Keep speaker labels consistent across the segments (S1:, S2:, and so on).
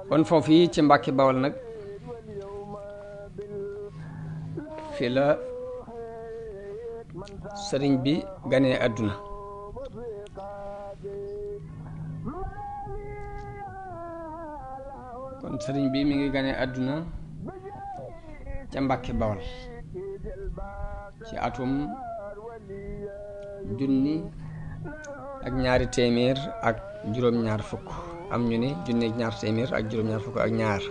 S1: kon foofu yi ci Mbàkke Bawol nag fi la sëriñ bi ganee àdduna kon sëriñ bi mi ngi ganee àdduna ca Mbàkke Bawol ci atum 1220 am ñu ne 1220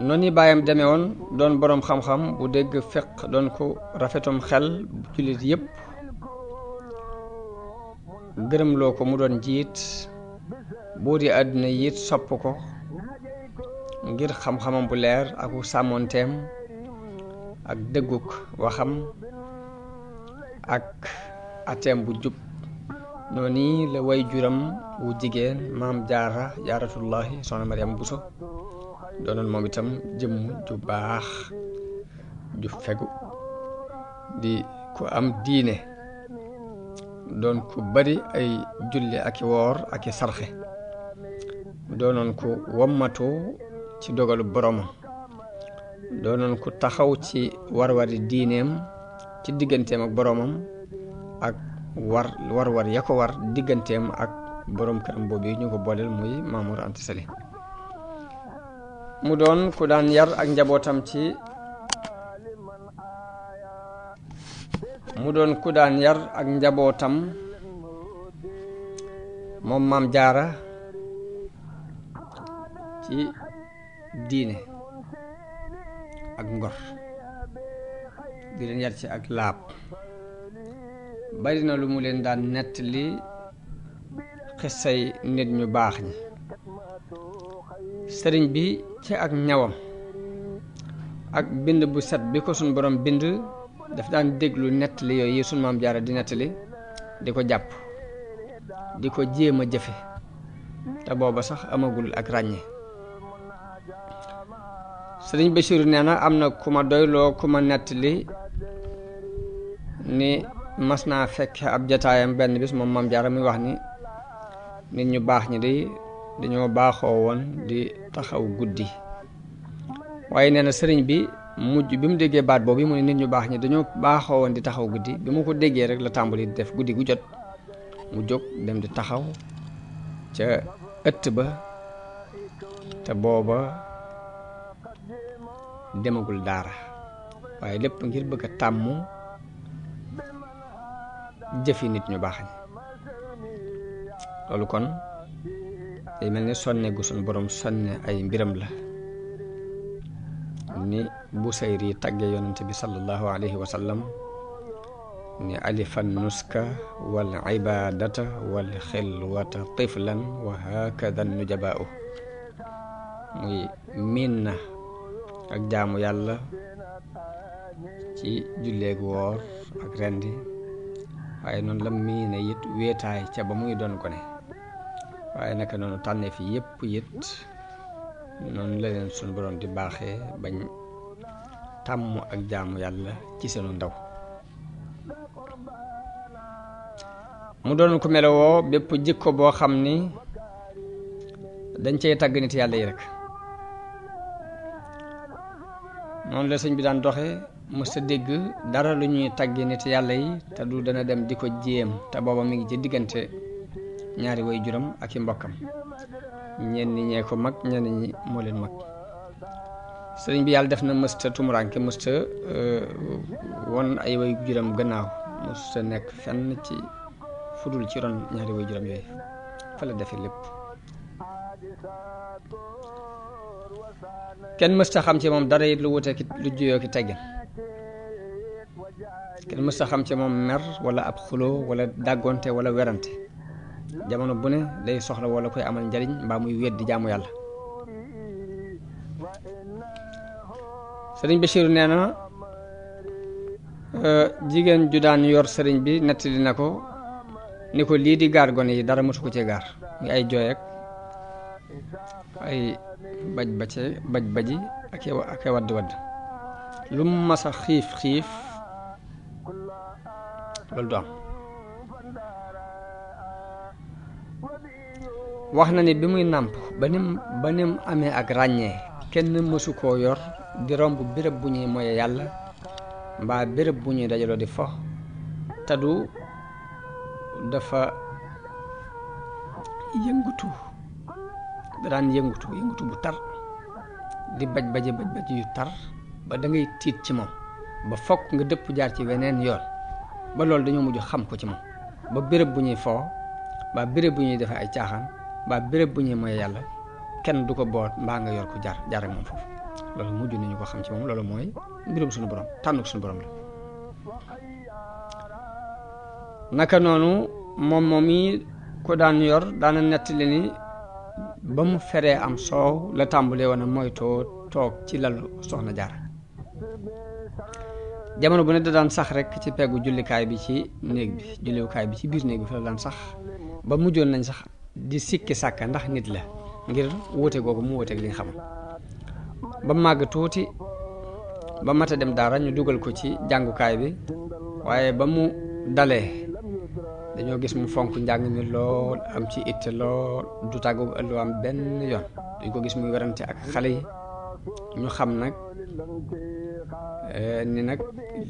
S1: noonu baayam demee woon doon boroom xam-xam bu dégg fiq doon ko rafetum xel bu jullit yépp gërëmloo ko mu doon jiit buur yi àdduna yit sopp ko ngir xam-xamam bu leer ak sàmmoonteem ak dëgguk waxam ak ateem bu jub noonu la way juram wu jigéen maam jaaratullahi soxna Mariam Buso doonoon moom itam jëmm ju baax ju fegu di ku am diine doon ku bari ay julli ak i woor ak i sarxe doonoon ku wommatu ci dogalu boromam doonoon ku taxaw ci war-wari diineem ci digganteem ak boromam ak war ya ko war digganteem ak borom këram boobu ñu ko booleel muy Mamour Anta Sali mu doon ku daan yar ak njabootam moom maam jaara ci diine ak ngor di leen yar ci ak laab bari na lu mu leen daan nettali xissay nit ñu baax ñi sëriñ bi ci ak ñawam ak bind bu set bi ko suñ borom bind daf daan déglu nettali yooyu suñ maam jaara di nettali di ko jàpp di ko jéem a jëfe te booba sax amagul ak ràññe sëriñ Basiiru nee na am na ku ma doyloo ku ma nettali ni mas naa fekk ab jataayam benn bis moom maam jaara muy wax ni nit ñu baax ñi dañoo baaxoo woon di taxaw guddi waaye nee na sëriñ bi mujj bi mu déggee baat boobu mu ne nit ñu baax ñi dañoo baaxoo woon di taxaw guddi bi mu ko déggee rek la tàmbali di def guddi gu jot mu jóg dem di taxaw ca ëtt ba te booba demagul daara waaye lépp ngir bëgg a tàmm jëfi nit ñu baax ñi loolu kon day mel ni sonne gu suñ borom sonne ay mbiram la ni Busayri tàgge yonente bi sallallahu alayhi wa sallam ni alifan nuska wal ibadata wal xilwata tiflan wa hakada nujabaa'u muy miin na ak jaamu yàlla ci julleeg woor ak rendi waaye noonu la miine it wéetaay ca ba muy doon gone waaye naka noonu tànnee fi yépp it noonu la leen suñu borom di baaxee bañ tàmm ak jaamu yàlla ci seenu ndaw mu doon ko melowoo bépp jikko boo xam ni dañ cey tàgg nit yàlla yi rek noonu la sëñ bi daan doxe mësta dégg dara lu ñuy tàgge nit yàlla yi te du dana dem di ko jéem te booba mi ngi ci diggante ñaari way juram ak i mbokkam ñenn ñee ko mag ñenn ñi moo leen mag sëriñ bi yàlla def na mësta tumuranke mësta won ay way juram gannaaw mësta nekk fenn ci fudul ci ron ñaari way juram yooyu fa la defe lépp kenn mësta xam ci moom dara it lu wute ki lu juyoo ki teggin kenn mësta xam ci moom mer wala ab xuloo wala dàggonte wala werante jamono bu ne day soxla wala koy amal njariñ mbaa muy weddi jaamu yàlla sëriñ Basiiru nee na jigéen ju daan yor sëriñ bi nettali na ko ni ko lii di gaar gone yi dara mosu ko ci gaar muy ay jooy ak ay baj baji ak wadd lu mu masa xiif loolu du am. wax na ni bi muy nàmp ba nim amee ak ràññee kenn mësu koo yor di romb béréb bu ñuy moye yàlla mbaa béréb bu ñuy dajaloo di fo te du dafa yëngutu da daan yëngutu bu tar di baj yu tar ba da ngay tiit ci moom ba fokk nga dëpp jaar ci weneen yoon ba loolu dañoo mujj xam ko ci moom ba béréb bu ñuy foo mbaa béréb bu ñuy defee ay caaxaan mbaa béréb bu ñuy moye yàlla kenn du ko boot mbaa nga yor ko jaar ak moom foofu loolu mujj nañu ko xam ci moom loolu mooy mbirum suñu borom tànn ko suñu borom la. naka noonu moom yi ko daan yor daana nettali ni ba mu feree am soow la tàmbalee woon a moytoo toog ci lalu soxna Jaara. jamono bu ne da daan sax rek ci peggu jullikaay bi ci néeg bi julliwukaay bi ci biir néeg bi fa la daan sax ba mujjoon nañ sax di sikki sàkka ndax nit la ngir wuute googu mu wuuteeg li nga xam ba màgg tuuti ba mat a dem daara ñu dugal ko ci jàngukaay bi waaye ba mu dalee dañoo gis mu fonk njàng mi lool am ci itte lool du tàggoog ëllu am benn yoon duñ ko gis muy werante ak xale yi ñu xam nag ni nag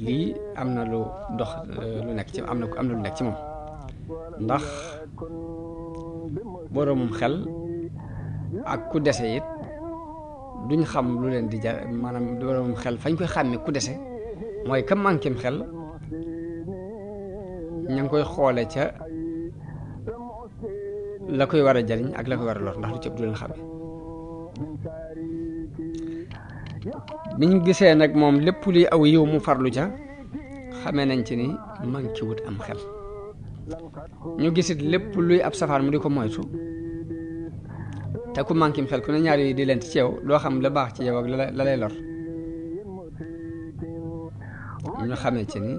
S1: lii am na lu dox lu nekk ci am na lu nekk ci moom ndax boroomum xel ak ku dese it duñ xam lu leen di jar maanaam boroomum xel fañ koy xàmme ku dese mooy ka manquém xel ña ngi koy xoole ca la koy war a jariñ ak la koy war a lor ndax lu ci ëpp du leen xàmme biñ gisee nag moom lépp luy aw yiw mu farlu ca xamee nañ ci ni manqué wut am xel ñu gisit lépp luy ab safaan mu di ko moytu te ku manqué xel ku ne ñaar yi di leen ci yow doo xam la baax ci yow ak la lay lor ñu xamee ci ni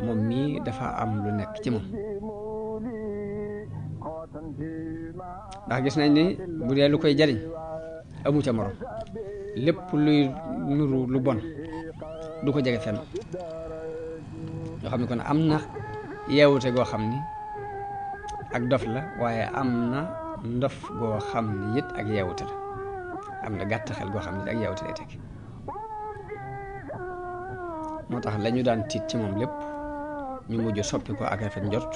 S1: moom mii dafa am lu nekk ci moom ndax gis nañ ni bu dee lu koy jariñ amu ca morom lépp luy nuru lu bon du ko jege fenn ñoo xam ne kon am na yeewute goo xam ni ak dof la waaye am na ndof goo xam ni it ak yeewute la am na gàtt xel goo xam ni ak yeewute lay teg moo tax lañu daan tiit ci moom lépp ñu mujj soppi ko ak rafet njort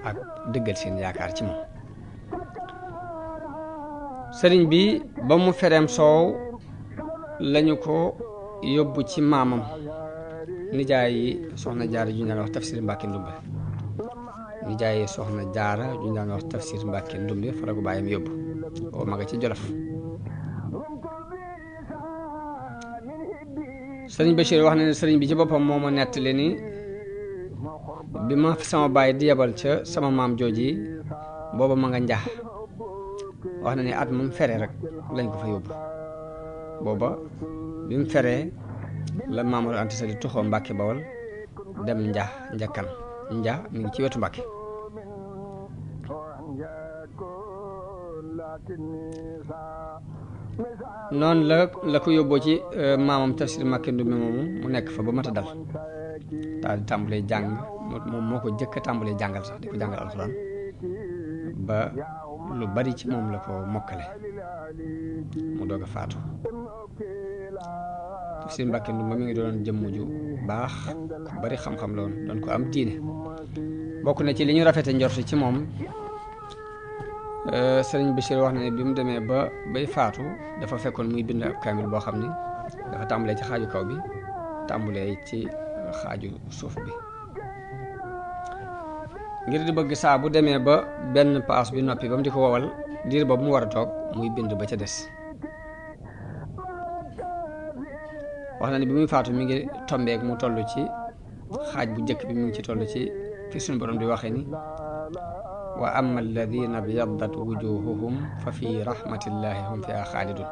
S1: ak dëggal seen yaakaar ci moom sëriñ bi ba mu fereem soow lañu ko yóbbu ci maamam nijaay yi soxna jaara ju ñu daan wax tafsir Mbàkke Ndumbe nijaay yi soxna jaara ju ñu daan wax tafsir Mbàkke Ndumbe fa la ko bàyyam yóbbu oo maga ci Jolof sëriñ Bachir wax na ne sëriñ bi ci boppam moo ma nettali ni bi ma sama baay di yebal ca sama maam jooji booba ma nga njax wax na ni at moom fere rek lañ ko fa yóbbu booba bi mu feree la Maamor Anta Sali tuxoo Mbàkke Bawol dem njakkan mi ngi ci wetu Mbàkke noonu la ko yóbboo ci maamam Tafsir Mbàkke Ndumbe moomu mu nekk fa ba mat a dal daal di tàmbalee jàng moom moo ko jëkk a tàmbalee jàngal sax di ko jàngal alxuraan ba lu bari ci moom la ko mokkale mu doog a faatu Tafsir Mbàkke Ndumbe mi ngi doon jëmm ju baax ku bari xam-xam la woon doon ko am diine bokk na ci li ñu rafete njort ci moom sëriñ Bachir wax na ne bi mu demee bay faatu dafa fekkoon muy bind ab kaamil boo xam ni dafa tàmbalee ci xaaju kaw bi tàmbalee ci xaaju suuf bi ngir di bëgg saa bu demee ba benn paas bi noppi ba mu di ko wowal diir boobu mu war a toog muy bind ba ca des wax na ne bi muy faatu mi ngi tombeek mu toll ci xaaj bu njëkk bi mi ngi ci toll ci fi suñu borom di waxee ni wa amma alladina byaddat wujuhuhum fa fi rahmatillahi hum fiha xaalidun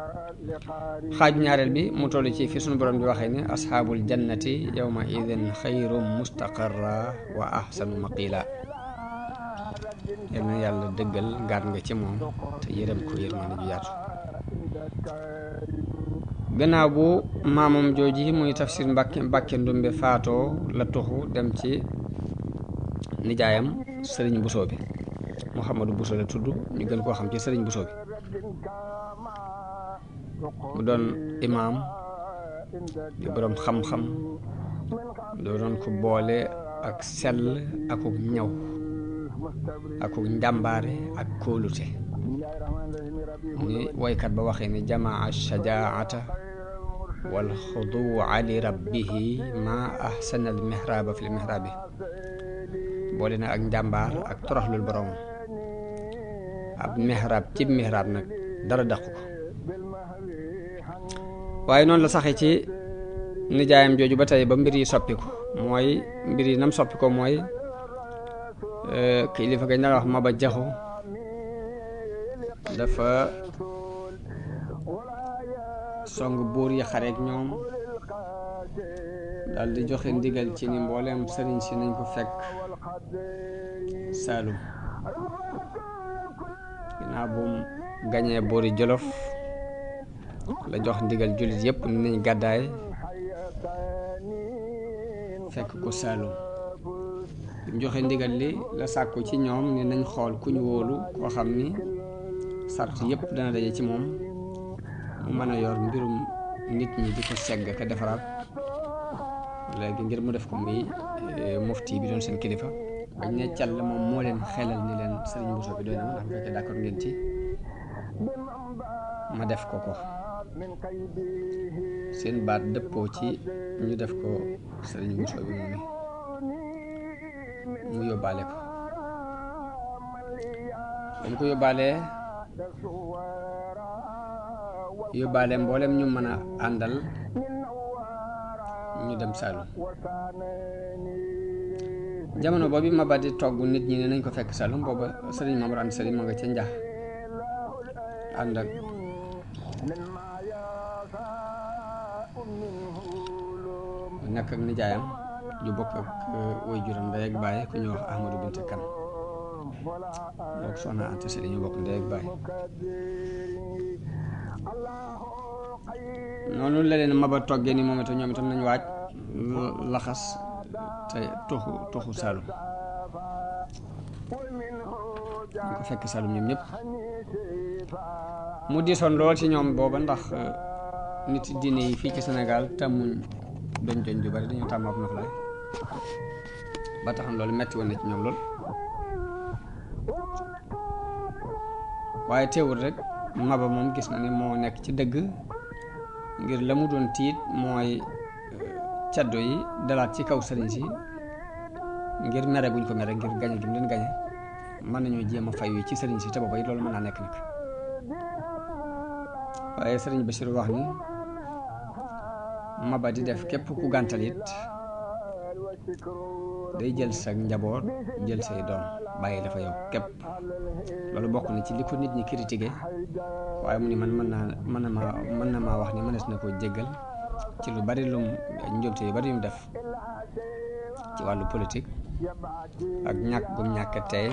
S1: xaaju ñaareel bi mu toll ci fi suñu borom di waxee ni asxaabul jannati yawma idin xayrum mustaqarra wa ahsanu maqila yal na yàlla dëggal ngaat nga ci moom te yërëm ko yërmande ju yaatu gannaaw bu maamam jooji muy Tafsir Mbàkke Ndumbe faatoo la tuxu dem ci nijaayam sëriñ Busoo bi Muhammadu Buso la tudd ñu gën koo xam ci sëriñ Buso bi mu doon imaam di boroom xam-xam doon ko boole ak sell akuk ñaw akuk njàmbaare ak kóolute ni woykat ba waxee ni jamaa shajaata wal xuduwa li rabbihi ma ahsana al mihraba fi l mihrabi boole na ak njàmbaar ak toroxlul boroom ab mihrab ci mihrab nag dara daqu ko waaye noonu la saxee ci nijaayam jooju ba tey ba mbir yi soppiku mooy mbir yi nam soppi ko mooy kilifa gañ na wax Maba Jaxu dafa song buur yi xareek ñoom daal di joxe ndigal ci ni mbooleem sëriñ si nañ ko fekk Saalum ginnaaw bu mu gañee buuri Jolof la jox ndigal jullit yépp ni nañ gàddaay fekk ko Saalum bi mu joxe ndigal li la sàkku ci ñoom ni nañ xool ku ñu wóolu koo xam ni sart yépp dana daje ci moom mu mën a yor mbirum nit ñi di ko segg ka defaraat léegi ngir mu def ko muy mufti bi doon seen kilifa bañ ne càll moom moo leen xelal ni leen sëriñ Buso bi doy na ma ndax bu fekkee d'accord ngeen ci ma def ko seen baat dëppoo ci ñu def ko sëriñ Buso bi moom mu yóbbaale ko ba mu ko yóbbaale mboolem ñu mën a àndal ñu dem Saalum jamono boobu Maba di togg nit ñi ne nañ ko fekk Saalum booba sëriñ Maam Mor Anta Sali ma nga ca njax ànd ak nekk ak nijaayam ju bokk ak way juram ndey ak baay ku ñu wax Ahmadou Binta Kan bokk Soxna Anta Sali ñu bokk ndey ak baay noonu la leen Maba toggee ni moom itam ñoom itam nañ waaj laxas te toxu Saalum ñu ko fekk Saalum ñoom ñëpp mu diisoon lool ci ñoom booba ndax nit diine yi fii ci Sénégal tàmmuñ doñ ju bari dañoo tàmm ab noflaay ba taxam loolu metti woon na ci ñoom lool waaye teewul rek Maba moom gis na ni moo nekk ci dëgg ngir la mu doon tiit mooy caddo yi dalaat ci kaw sëriñ si ngir mere guñ ko mere ngir gañe gi mu leen gañe mën nañoo jéem a fayu ci sëriñ si te booba it loolu mën naa nekk nag waaye sëriñ Bachir wax ni Maba di def képp ku gàntal it day jël sa njaboot jël say doom bàyyi dafa yow képp loolu bokk na ci li ko nit ñi critiqué waaye mu ni man mën na maa wax ni mënees na koo jéggal ci lu bari lum njuumte yu bari yum def ci wàllu politique ak ñàkk gum ñàkk tey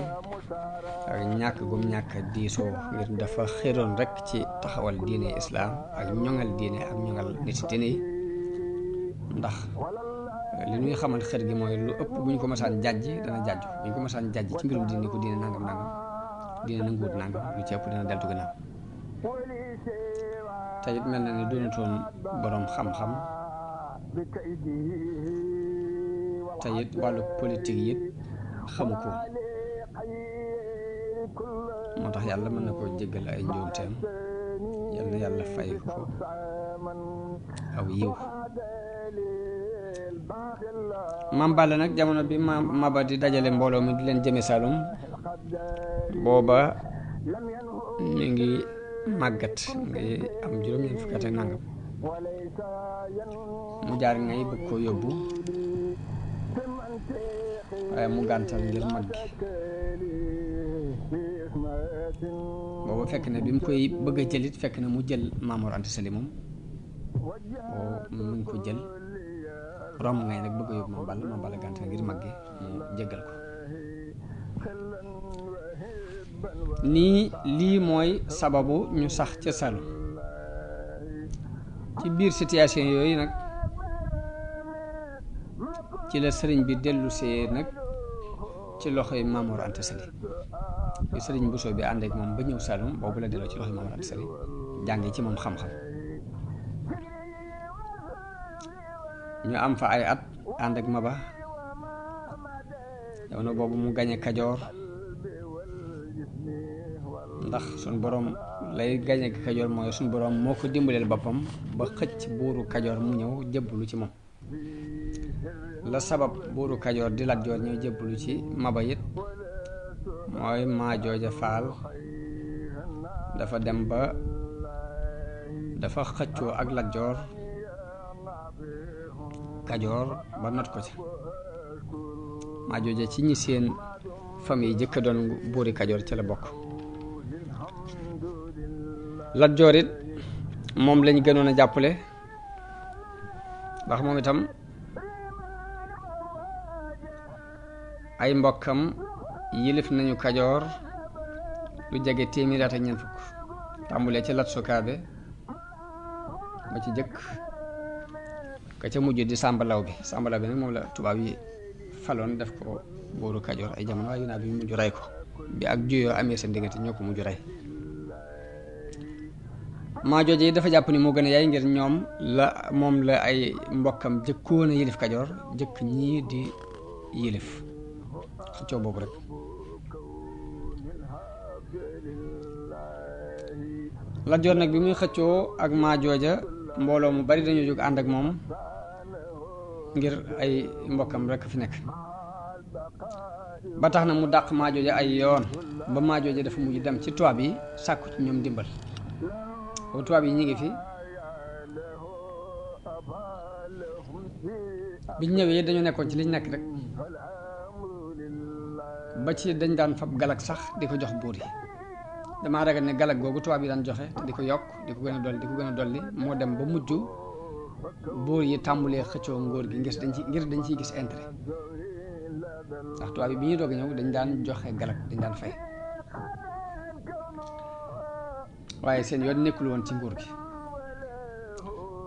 S1: ak ñàkk gum ñàkk diisoo ngir dafa xéroon rek ci taxawal diine islaam ak ñoŋal diine ak ñoŋal nit diine yi ndax li ñuy xamal xër gi mooy lu ëpp bu ñu ko masaan jàjj dana jàjju bu ñu ko masaan jàjj ci mbirum diine ko diine nangam diine nanguwut nangam lu ci ëpp dana deltu gannaaw te it mel na ni doonutoon boroom xam-xam te it wàllu politique it xamu ko moo tax yàlla mën na koo jéggal ay njuumteem yal na yàlla fay ko aw yiw Maam Balla nag jamono bi Maba di dajale mbooloo mi di leen jëme Saalum booba mi ngi màggat ngi am juróom-ñeent fukki at ak nangam mu jaar ngay bëgg koo yóbbu waaye mu gàntal ngir mag gi booba fekk na bi mu koy bëgg a jëlit fekk na mu jël Maam Mor Anta Sali moom mu ngi ko jël romb ngay nag bëgg a yóbbu Maam Balla gàntal ngir mag gi mu jéggal ko lii mooy sababu ñu sax ca Saalum ci biir situation yooyu nag ci la sëriñ bi dellusee nag ci loxoy Maam Mor Anta Sali bi sëriñ Bousso bi ànd ak moom ba ñëw Saloum boobu la delloo ci loxoy Maam Mor Anta Sali jànge ci moom xam-xam ñu am fa ay at ànd ak Maba jamono boobu mu gañe Kajoor ndax suñ boroom lay gañe Kajoor mooy suñ boroom moo ko dimbaleel boppam ba xëcc buuru Kajoor mu ñëw jébbalu ci moom la sabab buuru Kajoor di Lat Joor ñëw jébbalu ci Maba it mooy Maajooja Faal dafa dem ba dafa xëccoo ak Lat Joor Kajoor ba not ko ci Maajooja ci ñi seen famille jëkk doon buuri Kajoor ci la bokk Lat Joor it moom lañ gënoon a jàppale ndax moom itam ay mbokkam yilif nañu Kajoor lu jege téeméeri at ak ñeent fukk tàmbulee ci Lat Sukaabe ba ci jëkk ka ca mujj di Sàmba Lawbe Sàmba Lawbe nag moom la tubaab yi faloon def ko buuru Kajoor ay jamono waaye ginnaaw bi ñu mujj rey ko bi ak juyoo amee seen diggante ñoo ko mujj rey Maajooja yi dafa jàpp ni moo gën a yaay ngir moom la ay mbokkam jëkkoon a yilif Kajoor jëkk ñii di yilif xëccoo boobu rek Lat Joor nag bi muy xëccoo ak Maajooja mbooloo mu bari dañoo jóg ànd ak moom ngir ay mbokkam rek fi nekk ba tax na mu dàq Maajooja ay yoon ba Maajooja dafa mujj dem ci tubaab yi sàkku ci ñoom dimbal boobu tubaab yi ñi ngi fi biñ ñëwee dañoo nekkoon ci liñ nekk rek ba ci dañ daan fab galak sax di ko jox buur yi damaa ragal ne galak googu tubaab yi daan joxe te di ko yokk di ko gën a dolli moo dem ba mujj buur yi tàmbulee xëccoo ngóor gi ngir dañ ciy gis intérêt ndax tubaab yi bi ñuy doog a ñëw dañ daan joxe galak dañ daan fay waaye seen yoon nekkul woon ci nguur gi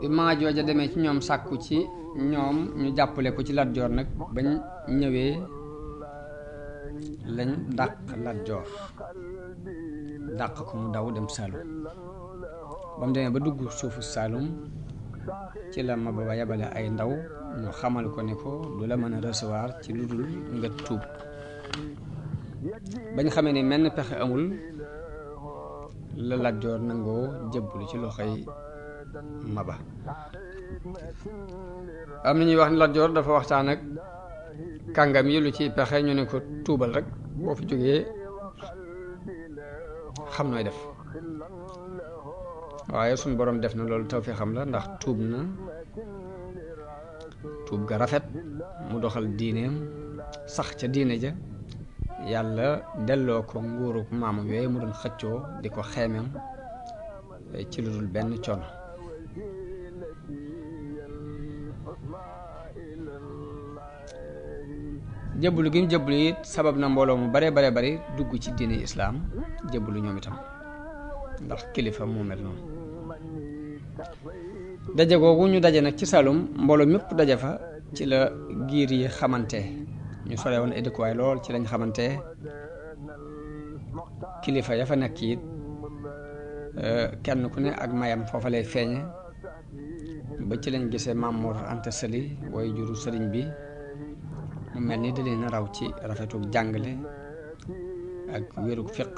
S1: bi Maajooja demee ci ñoom sàkku ci ñoom ñu jàppale ko ci Lat Joor nag bañ ñëwee lañ dàq Lat Joor dàq ko mu daw dem Saalum ba mu demee ba dugg suufu Saalum ci la Maba ba yabale ay ndaw ñu xamal ko ne ko du la mën a recevoir ci lu dul nga tuub bañ xamee ne menn pexe amul la Lat Joor nangoo jébbalu ci loxoy Maba am na ñuy wax ne Lat Joor dafa waxtaan ak kàngam yi lu ci pexe ñu ne ko tuubal rek boo fi jógee xam nooy def waaye suñ boroom def na loolu taw fi xam la ndax tuub na tuub ga rafet mu doxal diineem sax ca diine ja yàlla delloo ko nguuruk maamam yooyu mu doon xëccoo di ko xeemeem ci lu dul benn coono jébbalu gi mu jébbalu it sabab na mbooloo mu bare bari dugg ci diine islaam jébbalu ñoom itam ndax kilifa moo mel noonu daje googu ñu daje nag ci Saalum mbooloo mépp daje fa ci la giir yi xamante ñu sore woon ay dëkkuwaay lool ci lañ xamante kilifa ya fa nekk it kenn ku ne ak mayam foofa lay feeñe ba ci lañ gisee Maam Mor Anta Sali way juru sëriñ bi mu mel ni da leen a raw ci rafetuk jàngale ak wérug fiq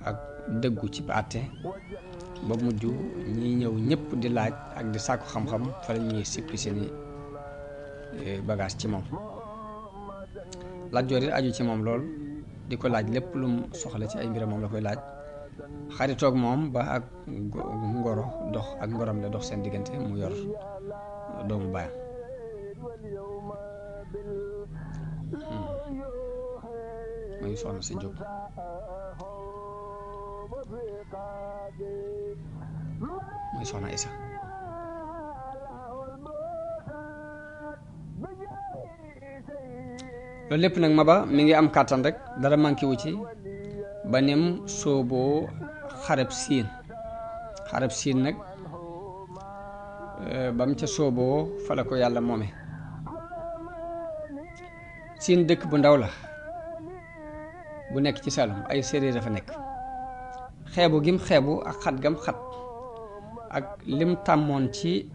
S1: ak dëggu ci àtte ba mujj ñi ñëw ñëpp di laaj ak di sàkku xam-xam fa la ñuy sippi seeni bagage ci moom Lat Joor it aju ci moom lool di ko laaj lépp lu mu soxla ci ay mbiram moom la koy laaj xaritoog moom ba ak ngoro dox ak ngoram la dox seen diggante mu yor doomu baayam muy soxna si Jóob muy soxna Isa loolu lépp nag Maba mi ngi am kàttan rek dara manqué wu ci ba nim sooboo xareb siin nag ba mu ca sooboo fa la ko yàlla moome. Siin dëkk bu ndaw la bu nekk ci Saalum, ay séeréer dafa nekk. xeebu gim xeebu ak xat gam xat ak lim tàmmoon ci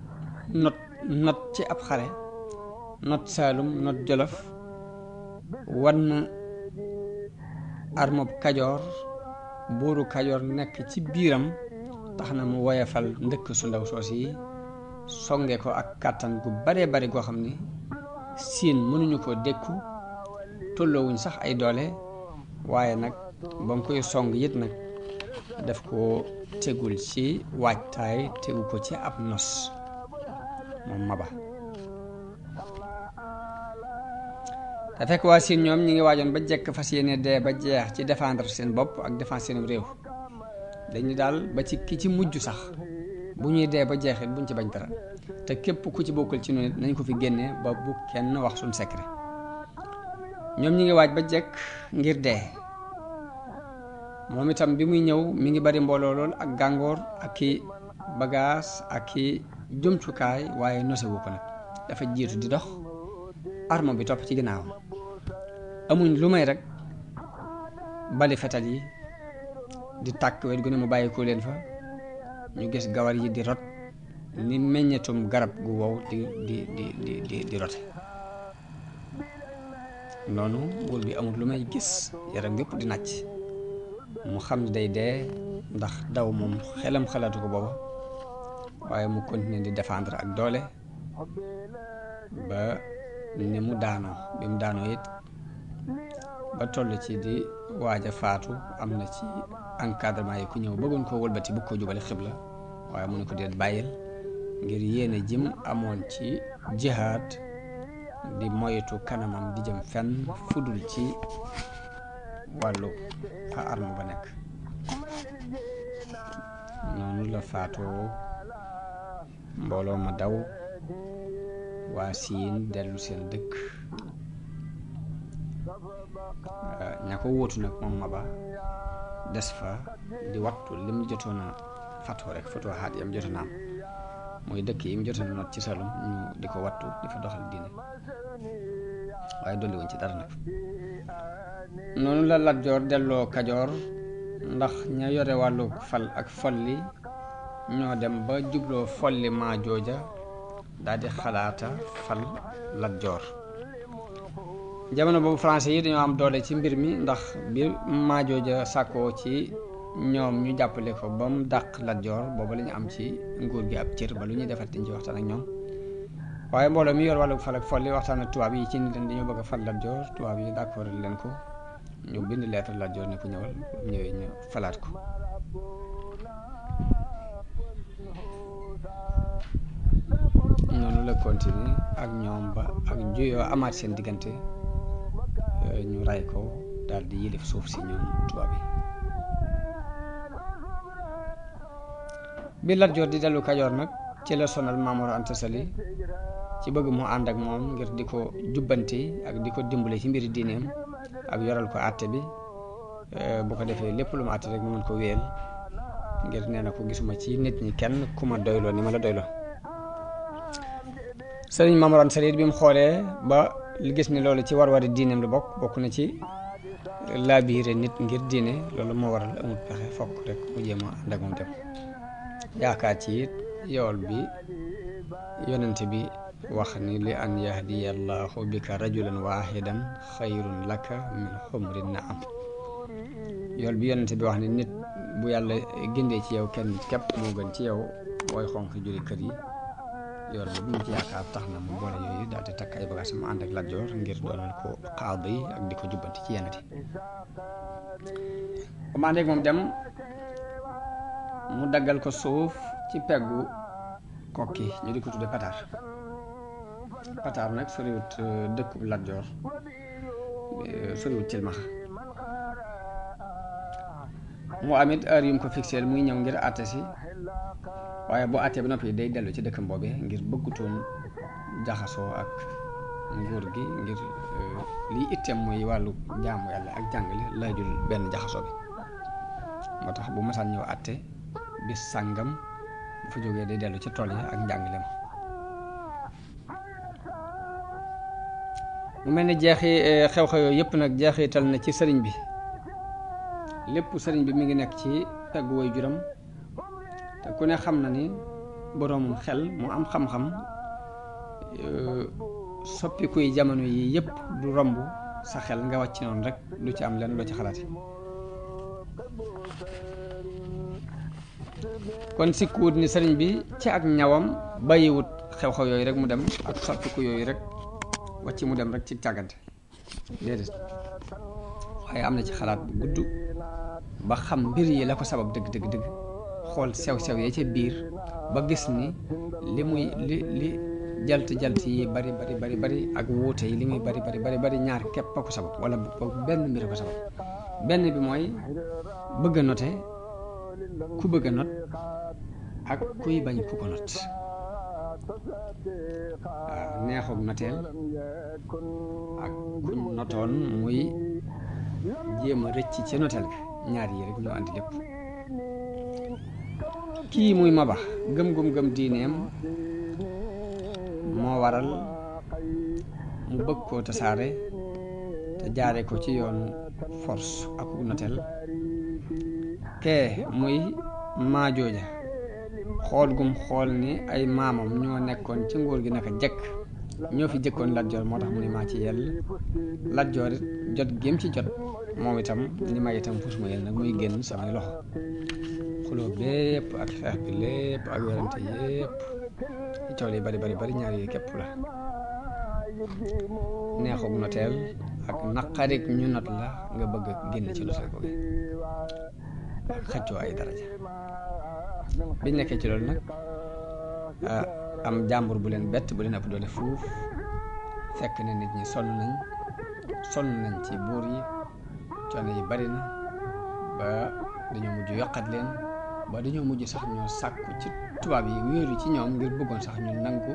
S1: not ci ab xare, not Saalum not Jolof, wan armob Kajoor, buuru Kajoor nekk ci biiram, tax na mu woyefal ndëkk su ndaw soos yi, songe ko ak kàttan gu bare bari goo xam ni Siin mënuñu ko dékku, tolloowuñ sax ay doole. waaye nag ba mu koy song yit nag daf ko tegul ci waajtaay, tegu ko ci ab nos moom Maba. te fekk waa Siin ñoom ñi ngi waajoon ba jekk fas yéene dee ba jeex ci défendre seen bopp ak défendre seen réew. dañu daal ba ci ki ci mujj sax bu ñuy dee ba jeexit buñ ci bañ dara, te képp ku ci bokkul ci noonu nañ ko fi génnee ba bu kenn wax suñ secret. ñoom ñi ngi waaj ba jekk ngir dee. moom itam bi muy ñëw mi ngi bari mbooloo lool ak gàngoor ak i bagaas ak i jumtukaay, waaye nosewu ko nag. dafa jiitu di dox, arme bi topp ci ginnaawam. amuñ lu may rek bali fetal yi di tàkk wet gu ne mu bàyyi ko leen fa. ñu gis gawar yi di rot ni meññetum garab gu wow di rote noonu. buur bi amul lu may gis yaram yépp di nàcc, mu xam ne day dee, ndax daw moom xelam xalaatu ko booba. waaye mu continuer di défendre ak doole ba ni mu daanoo. bi mu daanoo it ba toll ci di waaj a faatu, am na ci encadrement yi ku ñëw bëggoon koo wëlbati bu ko jubale xibla, waaye mu ne ko déet bàyyil, ngir yéene jim amoon ci jihaad di moytu kanamam di jëm fenn fudul ci wàllu fa arme ba nekk. noonu la faatoo. mbooloo ma daw, waa Siin dellu seen dëkk. ña ko wóotu nag moom Maba des fa di wattu lim jotoon a fatoo rek, fatoo xaat yam jotoon a am, mooy dëkk yi mu jotoon a not ci Saalum, ñu di ko wattu di fa doxal diine, waaye dolli wuñ ci dara nag. noonu la Lat Joor delloo Kajoor, ndax ña yore wàllu fal ak folli ñoo dem ba jubloo folli maa jooja, daal di xalaata fal Lat Joor. jamono boobu français yi dañoo am doole ci mbir mi, ndax bi maa jooja sàkkoo ci ñoom ñu jàppale ko ba mu dàq Lat Joor, boobu la ñu am ci nguur gi ab cër ba lu ñuy defar dañ ci waxtaan ak ñoom. waaye mbooloo mi yor wàllu fal ak folli waxtaan ak tubaab yi ci ni leen dañoo bëgg a fal Lat Joor. tubaab yi d'accord leen ko, ñu bind lettre Lat Joor ne ko ñëwal. ñëwee ñu falaat ko. noonu la continuer ak ñoom ba ak juyoo amaat seen diggante, ñu ray ko daal di yilif suuf si ñoom tubaab yi. bi Lat Joor di dellu Kajoor nag ci la sonal Maam Mor Anta Sali ci bëgg mu ànd ak moom ngir di ko jubbanti ak di ko dimbale ci mbiri diineem ak yoral ko àtte bi, bu ko defee lépp lu ma àtte rek mu mën ko wéyal, ngir nee na ko gisuma ci nit ñi kenn ku ma doyloo ni ma la doyloo. Sëriñ Maam Mor Anta Sali bi mu xoolee ba li gis ni loolu ci war-wari diineem la bokk na ci laabiire nit ngir diine, loolu moo waral amul pexe, fokk rek mu jéem a ànd ak moom dem. yaakaar ci it yool bi yonent bi wax ni li an yahdiya allahu bika rajulan wahidan xayrun laka min xumrin naam. yool bi yonent bi wax ni nit bu yàlla gindee ci yow kenn nit képp moo gën ci yow booy xonq juri kër yi. yool bi mu ci yaakaar tax na mu boole yooyu daal di takk ay bagages mu ànd ak Lat Joor ngir doonal ko xaadi yi ak di ko jubbanti ci yenn yi. bu ma àndeeg moom dem, mu daggal ko suuf ci peggu kokki ñu di ko tudde Pataar. Pataar nag soriwut dëkkub Lat Joor, soriwut Cilmaxa. mu amit heure yu mu ko fixeel muy ñëw ngir àtte si, waaye boo àttee ba noppi day dellu ci dëkkam boobee ngir bëggutoon jaxasoo ak nguur gi, ngir liy itteem muy wàllu jaamu yàlla ak jàngale laajul benn jaxasoo bi. moo tax bu masaan ñëw àtte bis sàngam bu fa jógee day dellu ci tool yi ak njàngale ma mu mel ni xew-xew yooyu yëpp nag jeexital na ci sëriñ bi lépp sëriñ bi mi ngi nekk ci peggu way juram te ku ne xam na ni boroomum xel mu am xam-xam soppikuy jamono yi yëpp du romb sa xel nga wàcc noonu rek du ci am lenn loo ci xalaat kon sikkuwut ni sëriñ bi ci ak ñawam bàyyiwut xew-xew yooyu rek mu dem ak soppiku yooyu rek wàcc mu dem rek ci càggante déedéet waaye am na ci xalaat bu gudd ba xam mbir yi la ko sabab dëgg xool sew-sew ya ca biir ba gis ni li jalt yi bari ak wuute yi li muy bari ñaar képp a ko sabab wala benn mbir a ko sabab benn bi mooy bëgg a note ku bëgg a not ak kuy bañ ku ko not waaw neexoog noteel ak kuñ notoon muy jéem a rëcc ci noteel ga ñaar yi rek ñoo andi lépp kii muy Maba gëm diineem moo waral mu bëgg koo tasaare te jaare ko ci yoonu force ak noteel kee muy Maajooja xool gum xool ni ay maamam ñoo nekkoon ci nguur gi naka jekk ñoo fi jëkkoon Lat Joor moo tax mu ni maa ci yell Lat Joor it jot géem ci jot moom itam ni ma itam fus ma yell nag muy génn samay loxo xuloo bépp ak xeex bi lépp ak werante yépp ci coow li bari ñaar yi képp la neexug noteel ak naqarik ñu not la nga bëgg génn ci noteel ko gi ak xëccoo ay daraja biñ nekkee ci loolu nag am jàmbur bu leen bett bu leen ëpp doole fuuf fekk na nit ñi sonn nañ ci buur yi coono yi bari na ba dañoo mujj yokkat leen ba dañoo mujj sax ñoo sàkku ci tubaab yi wéeru ci ñoom ngir bëggoon sax ñu nangu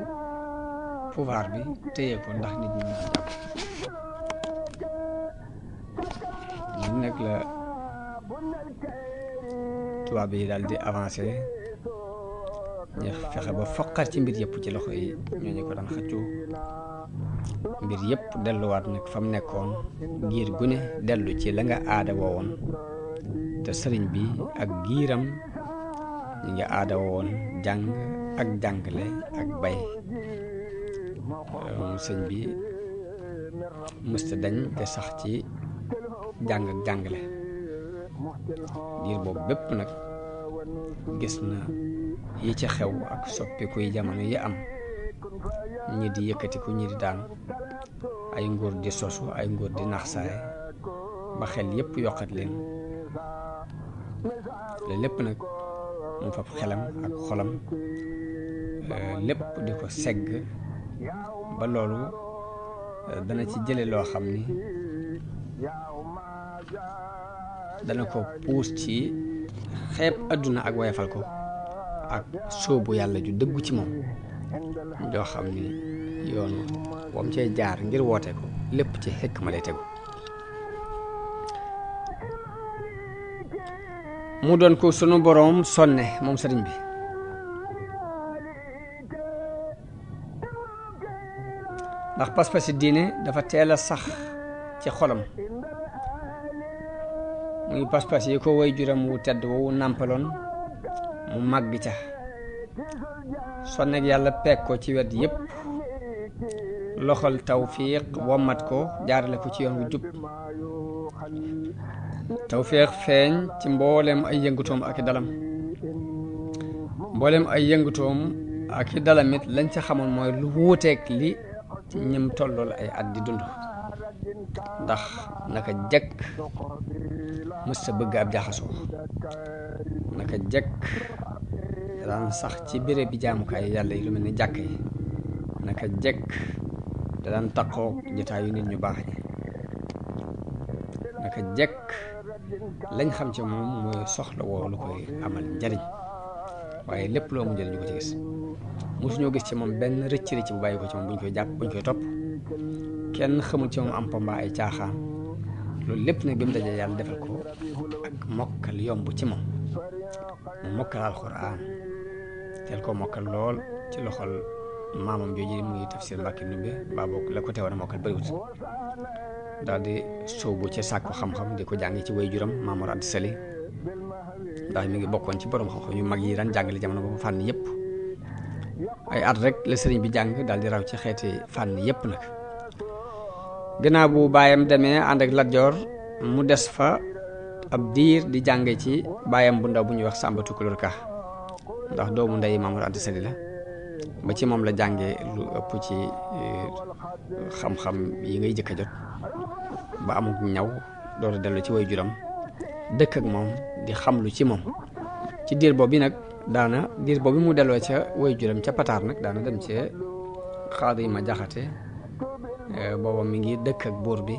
S1: pouvoir bi téye ko ndax nit ñi mën a jàpp ñu nekk la tubaab yi daal di avancé ñu fexe ba foqar ci mbir yëpp ci loxo yi ñooñu ko daan xëccoo mbir yëpp delluwaat nag fa mu nekkoon giir gu ne dellu ci la nga aada woowoon te sëriñ bi ak giiram ñi nga aada woowoon jàng ak jàngale ak bay sëñ bi mësta dañ te sax ci jàng ak jàngale giir boobu bépp nag gis na yi ci xew ak soppiku yi jamono yi am ñi di yëkkatiku ñi di daan ay nguur di sosu ay nguur di naxsaay ba xel yépp yokkat leen loolu lépp nag mu fab xelam ak xolam lépp di ko segg ba loolu dana ci jële loo xam ni dana ko puus ci xeeb àdduna ak wayafal ko ak sóobu yàlla ju dëggu ci moom joo xam ni yoonu wam cee jaar ngir woote ko lépp ci xekk ma lay tegu mu doon ko sunu boroom sonne moom sëriñ bi ndax pas-pasi diine dafa teel a sax ci xolam muy pas-pas yi ko way juram wu tedd woowu nàmpaloon mu màgg ca sonneeg yàlla peeg ko ci wet yépp loxol tawfiq wommat ko jaarale ko ci yoon wu jub tawfiq feeñ ci mbooleem ay yëngutoom ak i dalam mbooleem ay yëngutoom ak i dalamit lañ ca xamoon mooy lu wuuteeg li ñim tollool ay at di dund ndax naka jekk mësta bëgg ab jaxasoo naka jekk daan sax ci béréb bi jaamukaay yàlla yi lu mel ni jàkk yi naka jekk da daan taqoog jotaayu nit ñu baax ñi naka jekk lañ xam ci moom mooy soxla woo lu koy amal njariñ waaye lépp loo mu njëriñ ñu ko ci gis mosuñoo gis ci moom benn rëcc bu bàyyi ko ci moom buñ koy jàpp buñ koy topp kenn xamul ci moom am pamba ay caaxaan loolu lépp nag bi mu dajee yàlla defal ko ak mokkal yomb ci moom mu mokkal alxuraan teel ko mokkal lool ci loxol maamam jooju muy tafsir Mbàkke Ndumbe baa bokk la ko teewoon a mokkal bëriwut daal di sóobu ci sàkku xam-xam di ko jàng ci way juram Maam Mor Anta Sali ndax mi ngi bokkoon ci borom xam-xam yu mag yi daan jàngale jamono boobu fànn yëpp ay at rek la sëriñ bi jàng daal di raw ci xeeti fànn yëpp nag. gannaaw bu baayam demee ànd ak Lat Joor mu des fa ab diir di jànge ci baayam bu ndaw bu ñuy wax Sàmba Tukulóor Ka ndax doomu ndey Maam Mor Anta Sali la ba ci moom la jànge lu ëpp ci xam-xam yi ngay jëkk a jot ba amuk ñaw door a dellu ci way juram dëkk ak moom di xam lu ci moom ci diir boobu nag diir boobu mu delloo ca way juram ca Pataar nag daana dem ci Xaadi Ma Jaxate booba mi ngi dëkk ak buur bi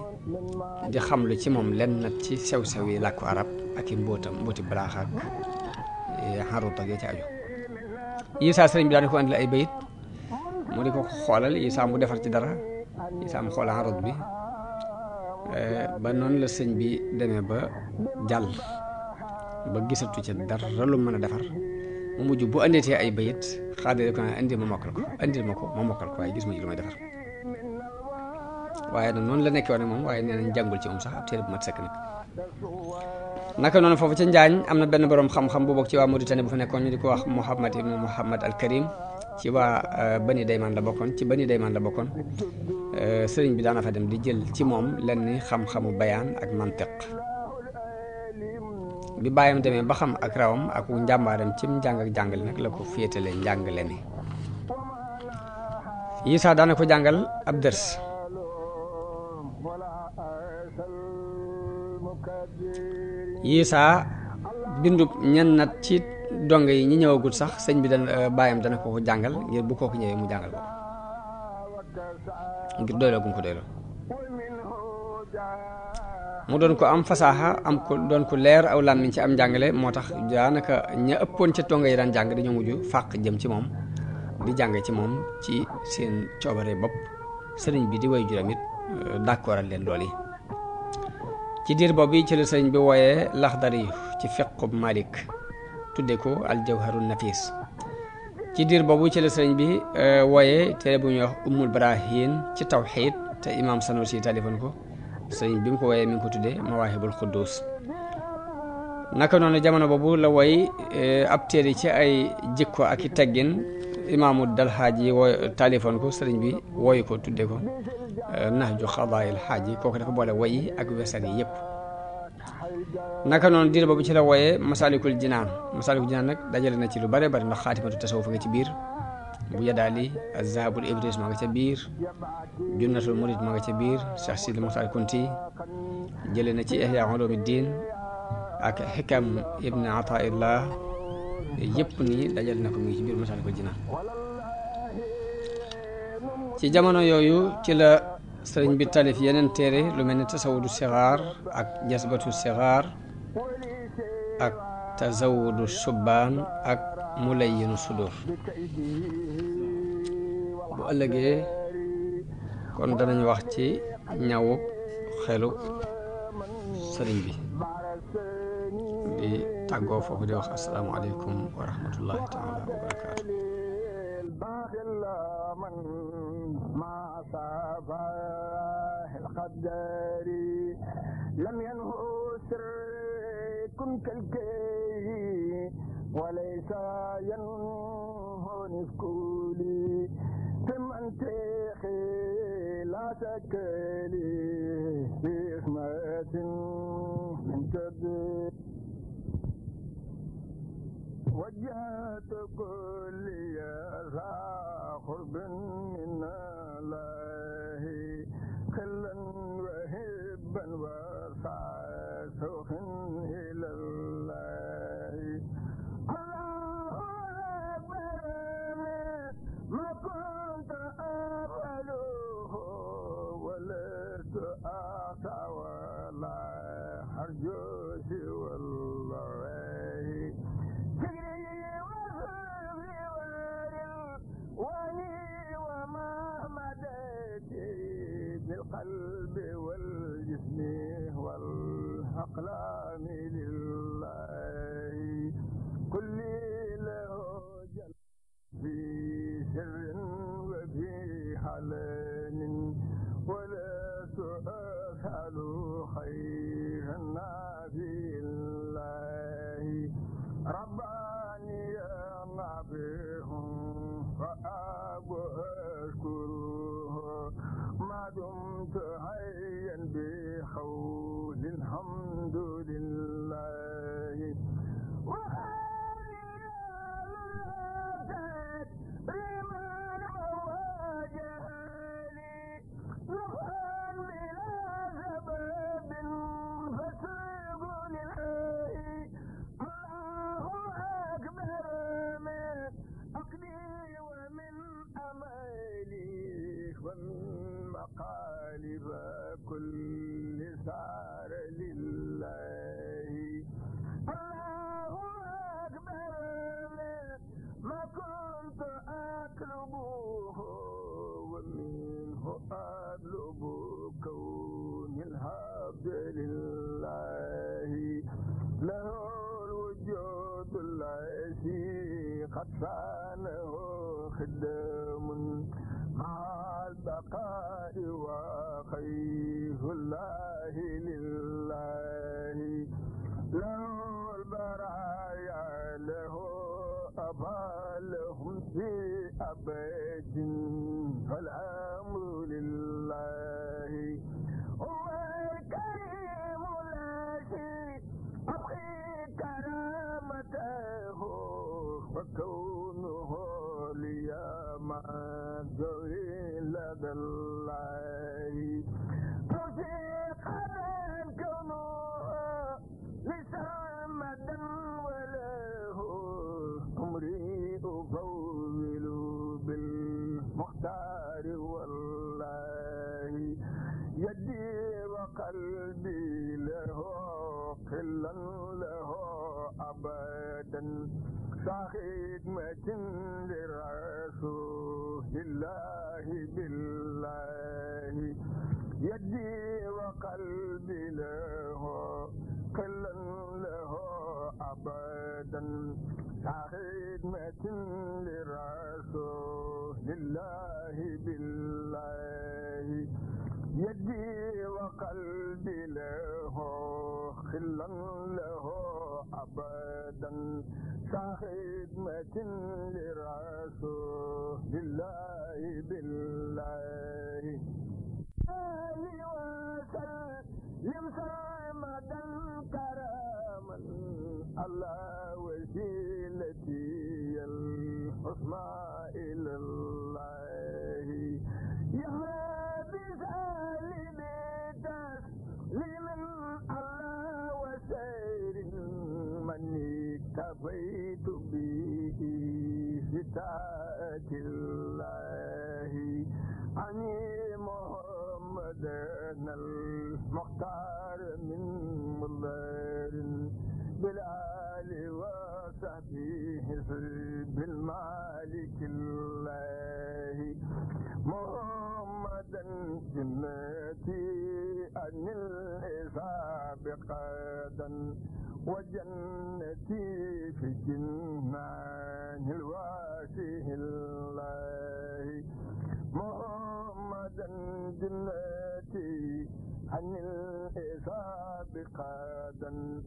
S1: di xam lu ci moom lenn nag ci sew-sew yi làkku arab ak i mbooti balaax ak xarut ak ya ci aju Isaa sëriñ bi daana ko andil ay bayit mu di ko xoolal Isaa mu defar ci dara Isaa mu xoolal xarut bi ba noonu la sëñ bi demee ba jàll ba gisatu ca dara lu mën a defar mu mujj bu andeetee ay bayit xaadire ko naa indi ma mokkal ko andil ma ko ma mokkal ko waaye gis ma ci lu may defar waaye nag noonu la nekkee woon moom waaye nee nañ jàngul ci moom sax ab téere bu mat sëkk nag naka noonu foofu ca Njaañ am na benn boroom xam-xam bu bokk ci waa Mauritanie bu fa nekkoon ñu di ko wax Muhammad ibnu Muhammad al Karim ci waa Bani Daymaan la bokkoon sëriñ bi daana fa dem di jël ci moom lenn xam-xamu bayaan ak mantiq bi bàyyam demee ba xam ak rawam ak njàmbaaram cim njàng ak jàngale nag la ko féetale njàngale mi Isaa daana ko jàngal ab dërs Isaa bindub ñennat ci donge yi ñi ñëwagul sax sëñ bi bàyyam dana ko jàngal ngir bu kooku ñëwee mu jàngal ko ngir doyloo gu mu ko doyloo mu doon ko am fasaaxa doon ko leer aw làmmiñ ci am njàngale moo tax daanaka ña ëppoon ca donge yi daan jàng dañoo mujj fàq jëm ci moom di jàng ci moom ci seen coobare bopp sëriñ bi di way juram it d'accordal leen lool yi ci diir boobu ci la sëriñ bi wooyee Laxdari ci fiqub Malik tudde ko aljawharun nafis ci diir boobu ci la sëriñ bi wooyee téere bu ñuy wax Ummul Barahin ci tawxiid te imam Sanusi talifoon ko sëriñ bi mu ko wooyee mi ngi ko tudde Mawaahibul Quddus naka noonu jamono boobu la woy ab téere ci ay jikko ak i teggin imaamu Dalxaaji talifoon ko sëriñ bi wooyu ko tudde ko Nahju Xadaayil Xaaji kooku dafa boole woy ak wesar yi yëpp naka noonu diir boobu ci la wooyee Masaalikul Jinaan nag dajale na ci lu bare bari ndax xaatimatu tasawuf nga ci biir bu Yadaali Zahabul Ibris ma nga ca biir Junnatul Murid ma nga ca biir Cheikh Sidi Muxtaar Kunti jële na ci Ihya Ulumuddin ak Xikam Ibn Ataillah yëpp nii dajale na ko mu ngi ci biir Masaalikul Jinaan ci jamono yooyu ci la sëriñ bi talif yeneen téere lu mel ni tasawudu sixaar ak jasbatu sixaar ak tazawudu subbaan ak mulayyinu sudur bu ëllëgee kon danañ wax ci ñawu xelu sëriñ bi di tàggoo foofu di wax asalaamaaleykum wa rahmatullahi taala wa barakaatu
S2: مع صباح القدر لم ينه سر كن كالكي وليس ينهو نفكولي في منطقي لا تكلي بإخمة من كبير وجهت كل ذا قرب من الله خلا وهبا وسوخ إلى الله الله أكبر ما كنت أفعله ولست أعطى ولا أرجو سوى الله بالقلب والجسم والأقلام لله كل له جل في سر الحمد لله والمقالب كل سار لله الله أكبر ما كنت أطلبه ومنه أطلب كون الحمد لله له الوجود الذي قد صانه خدم مع البقاء وخير الله لله له البرايا له أبالهم في أبد فالأمر لله هو الكريم الذي أبقي كرامته وكونه لي مرجوي لدى الله توفيقا كونه لسرمدا وله أمري أفوّل بالمختار والله يدي وقلبي له قلا له أبدا خدمة لرسول الله بالله يدي وقلبي له قلا له أبدا خدمة لرسول الله بالله يدي وقلبي له خلا له أبدا خدمة لرسول الله بالله وسلم سرمدا كراما على وسيلتي الحسنى إلى الله يا بسالم تسليما على وسير من اكتفيت به فتاة الله عني محمدنا المختار من مضر بالآل وصحبه بالمالك الله محمدا جنتي عن الحساب قادا وجنتي في جنان الواسع الله محمدا جنتي عن الحساب قادا